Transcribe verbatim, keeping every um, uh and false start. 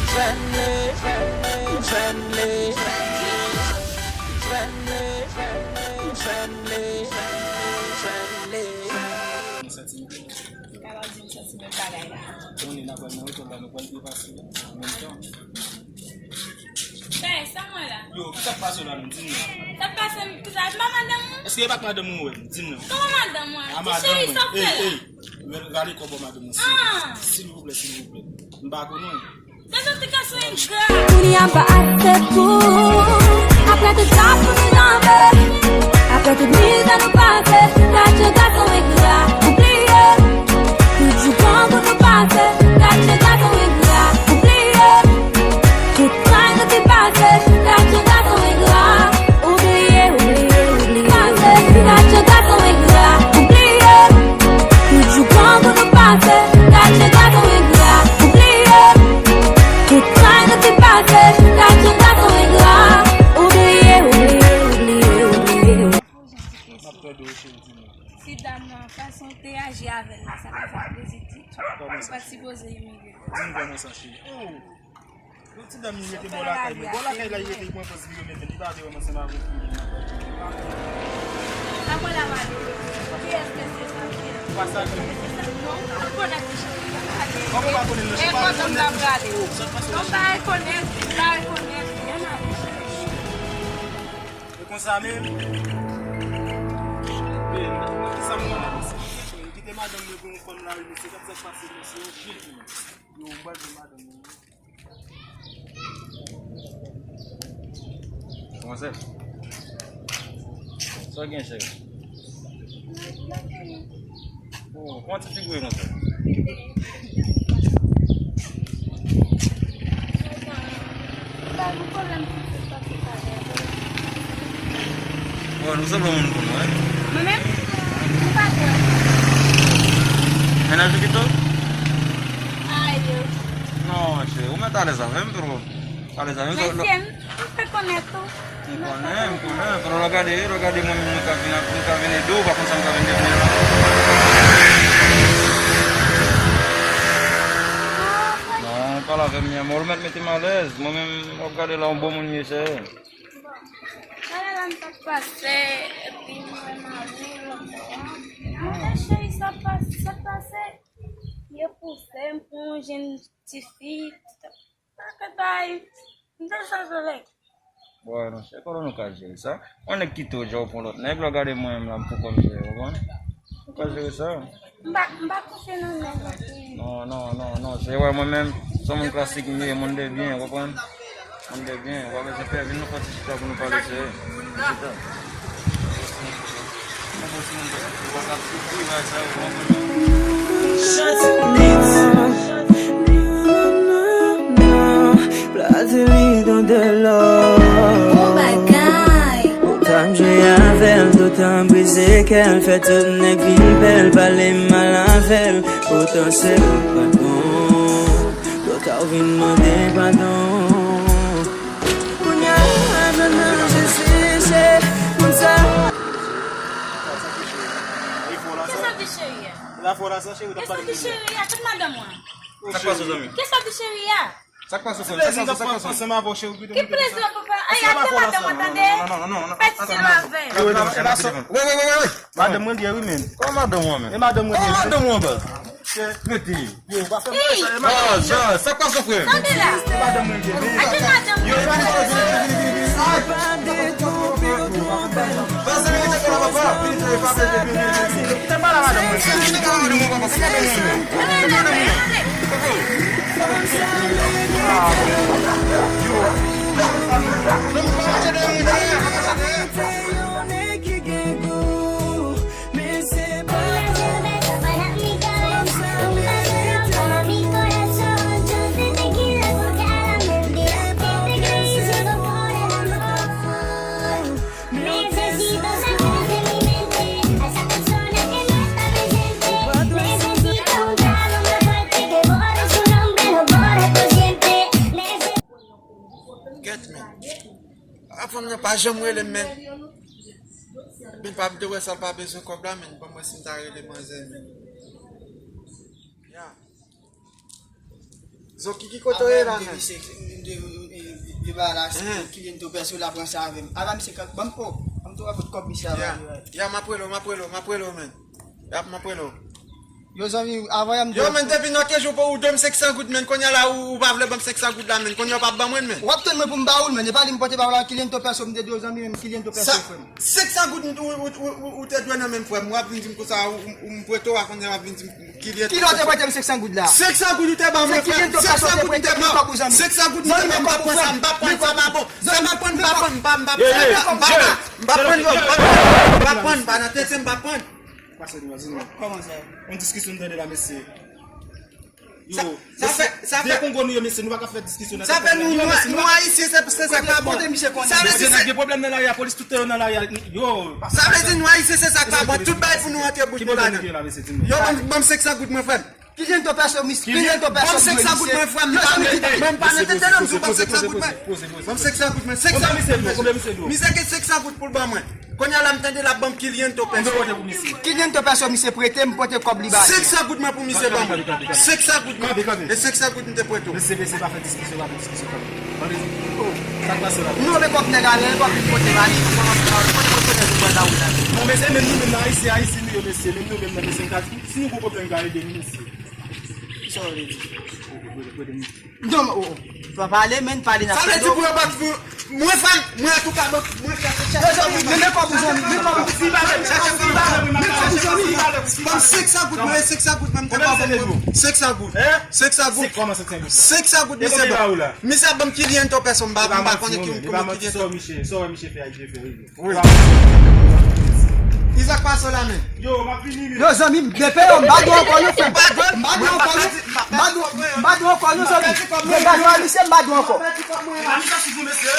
Ou santi m? Ou kapab di m santi menm bagay la. Konnen n ap pral nan otèl la, nou pral depase an menm tan. Fè, sa mwen la. Yo, ki sa k pase w la menm? Di m non. Sa k pase m? Ki sa? E pa madanm ou? Èske e pa k madanm ou, wè? Di m non. Kòman madanm mwen? A, ti madanm cheri, mwen. Sa w fè la? Ey, ey. Men rale kò bò madanm mwen, silvouplè. Ah! Silvouplè, silvouplè. M pa konnen w. Gade yon ti gason engra. Kounye a pa ase pou. Apre tout sa pou nou danse. Apre tout mizè nou pase. Gade yon gason engra. Ou bliye. Tout jou pran pou nou pase. Gade yon gason engra. Ou bliye. Tout sa nou te pase. Gade yon gason engra. Ou bliye, ou bliye, ou bliye. Pase, gade yon gason engra. Ou bliye. Tout jou pran pou nou pase. Gade yon gason engra. Ou bliye. Tout sa nou te pase. Gade yon gason engra. Ou bliye, ou bliye, ou bliye, ou bliye. M ap tande w, cheri, di m. Ti dam nan, fason w te aji avè l la, sa pa fè l plezi ditou. Kòman sa, cheri? Ou pa t sipoze imilye l. Di m kòman sa, cheri. Oh! Yon ti dam li rete bò lakay mwen. Bò lakay la li rete, li pran pòz li yo, men li pa vle wè m ansanm avèk li. Sa mwen la, mwen ale. Kiyès mesye sa? Kiyès? Pa salye m. Non, ou konèt li, cheri. Kòman ou pa konnen l, non? E kote m t ap prale? Non, m pa rekonèt li, m pa rekonèt li. Ann ale, cheri. E konsa menm. Men, men, men, kisa m konnen, mesye? Kite madanm mwen pou yon fanm la, wi, mesye. Gad sa k pase, mesye. Yo, m pral di madanm mwen. Kòman se? Sa w gen, cheri? Oh, kòman ti figi w ye konsa? Bon, nou sanble yon moun pou nou, wi. Mwen menm? Mwen pa kwè. Mennaj ou kite w? Ayo. Non, cheri, ou mèt alèz avè m, twò. Alèz avè m. Mesye, m, m fè konèt ou. M konnen, m konnen. Fò lè w gade, lè w gade mwen menm, mwen ka vin, mwen ka vin ede w, ou pa konn sa m ka vin devni la. Non, pale avè m, mi amor, ou mèt mete m alèz. Mwen menm, w ap gade la, yon bon moun ye, cheri. Bon. Talè la m t ap pase, epi m wè mari w lòtbò a. Mwen di, cheri, sa pas-, sa pase? Yo pouse m pou yon jenn tifi. Sa k bay? M te chanje lè. Bon, non, se konnen nou ka jere sa. Yon nèg kite w, jan w pran lòt nèg, lè w gade mwen menm la, m poko m jere, w konprann? Nou ka jere sa. M pa, m pa kouche nan nèg anpil. Non, non, non, non, se wè mwen menm, se yon moun klasik m ye, moun de byen, w konprann? Moun de byen, w pa bezwen pè, vin nou fè ti chita pou nou pale sere. Chita. Bon bagay. Otan m jwe avè l, otan m brize kè l, fè tout nèg vin pè l, pale mal avè l, otan se ou k pa t bon, otan w vin mande padon. Kounye a, jwenn nan Jezi, se moun sa. Kisa w di cheri a? Kisa w di cheri a? Kot madanm ou an? Sa k pase, zanmi? Kisa w di cheri a? Sa k pase, frè m? Sa k pase, sa k pase? Ki plezi w ap pran? Ay, ap de madanm ou an, tande? Fè ti love. Wi, wi, wi, wi. Madanm mwen li ye wi, menm. Kòman madanm ou an, menm? E madanm mwen li ye. Kòman madanm ou an, baz? Mete. Yo, pa fè m sa, e madanm mwen li ye. Ah, sa, sa k pase, frè? Tande la. E madanm mwen li ye. Yo, e madanm mwen li ye. Vini, vini, vini, vini, vini. Vini, vini, vini, vini. Vini, vini, vini, vini. Kite m pale a madanm mwen. Kite m pale a madanm mwen, papa. Kite m pale a madanm mwen. Kite m pale a madanm mwen. Kèt, men. A, fanm nan pa janm rele m, men. Bin pa m te wè sa l pa bezwen kòb la, men. Ban m wè si m ta rele manzè, men. Ya. Zoki, ki kote w ye la, men? Li ba la, Kiliento Pèso la pran sa avè m. Ava misye, ban m, o, ban m tou rapòt kòb misye ava. Ya, m ap rele w, m ap rele w, m ap rele w, men. Ya, m ap rele w. Yo, zanmi, avan yè m... Yo, men, depi nan kenz jou pou ou dwe m senk san goud, men. Kounye a la, ou, ou pa vle ban m senk san goud la, men. Kounye a ou p ap ban mwen, men. W ap tann mwen pou m ba ou l, men. E pa li m pote ba ou la, Kiliento Pèso, m te di w, zanmi, men, Kiliento Pèso, frè m. Senk san goud ou, ou, ou, ou, ou te dwe nan men m, frè m. W ap vin di m konsa, ou, ou, ou m prete w a, kounye a w ap vin di m Kiliento. Kilè w te prete m senk san goud la? Senk san goud ou te ban mwen, frè m. Senk san goud ou te ban mwen. Senk san goud ou te ban mwen, m pa pran sa, m pa pran sa, m pa bon. Sa m pa pran, m pa pran, m pa, m pa, m pa, m pa, m pa pran, m pa pran, m pa pran, m pa nan tete, m pa pran. Pase nou, pase nou. Kòman sa? Yon diskisyon n tande la, mesye. Yo, sa fè, sa fè, de Kongo nou ye, mesye, nou pa ka fè diskisyon nan tete. Sa fè nou, nou, nou Ayisyen, se, se sa k pa bon. Sa vle di, gen pwoblèm nan lari a, polis tout yo nan lari a, yo. Sa vle di nou Ayisyen, se sa k pa bon. Tout bagay pou nou antre bout nou ladan. Yo, ban m, ban m senk san goud mwen, frè m. Kiliento Pèso, mis, Kiliento Pèso, ban m senk san goud mwen, frè m. M pa nan tete, non, m sou ban m senk san goud mwen. Ban m senk san goud mwen, senk san goud mwen. Misye gen senk san goud pou l ban mwen. Kounye a la, m tande l ap ban m Kiliento Pèso. Kiliento Pèso, misye prete m, pote kòb li ba li. Senk san goud mwen pou misye ban mwen. Senk san goud mwen. E senk san goud m te prete w. Mesye, mesye, pa fè diskisyon, pa fè diskisyon, kanpe. Tande, oh, sa k pase la? Non, men kòb nèg a, men kòb li pote ba li. Kote mwen konnen nou pral la ou la? Non, mesye, menm nou menm nan Ayiti, Ayiti nou ye, mesye, menm nou menm nan, mesye, n ka, si nou gon pwoblèm, n ka ede nou, mesye. Sa w vle di? Non, oh, oh. Pa pale, men pale nan... Sa vle di pou yo bat pou mwen, frè m, mwen, antouka, bon, mwen fè se chèche kòb mwen. Men kòb ou, zanmi, men kòb ou. Men kòb ou, zanmi. Ban m senk san goud, mwen, senk san goud, mwen, m te ba w, senk san goud. Senk san goud. Senk san goud, misye ban m. Misye ban m Kiliento Pèso, m pa, m pa konnen ki, ki Kiliento. Wi. Izaak, pase w la men. Yo, m ap vini, men. Yo, zanmi m, depe yo, m pa dwe ankò, non, frè m. M pa dwe ankò, non. M pa dwe, m pa dwe ankò, non, zanmi. Degaje w a misye, m pa dwe ankò. A misye sou mesye.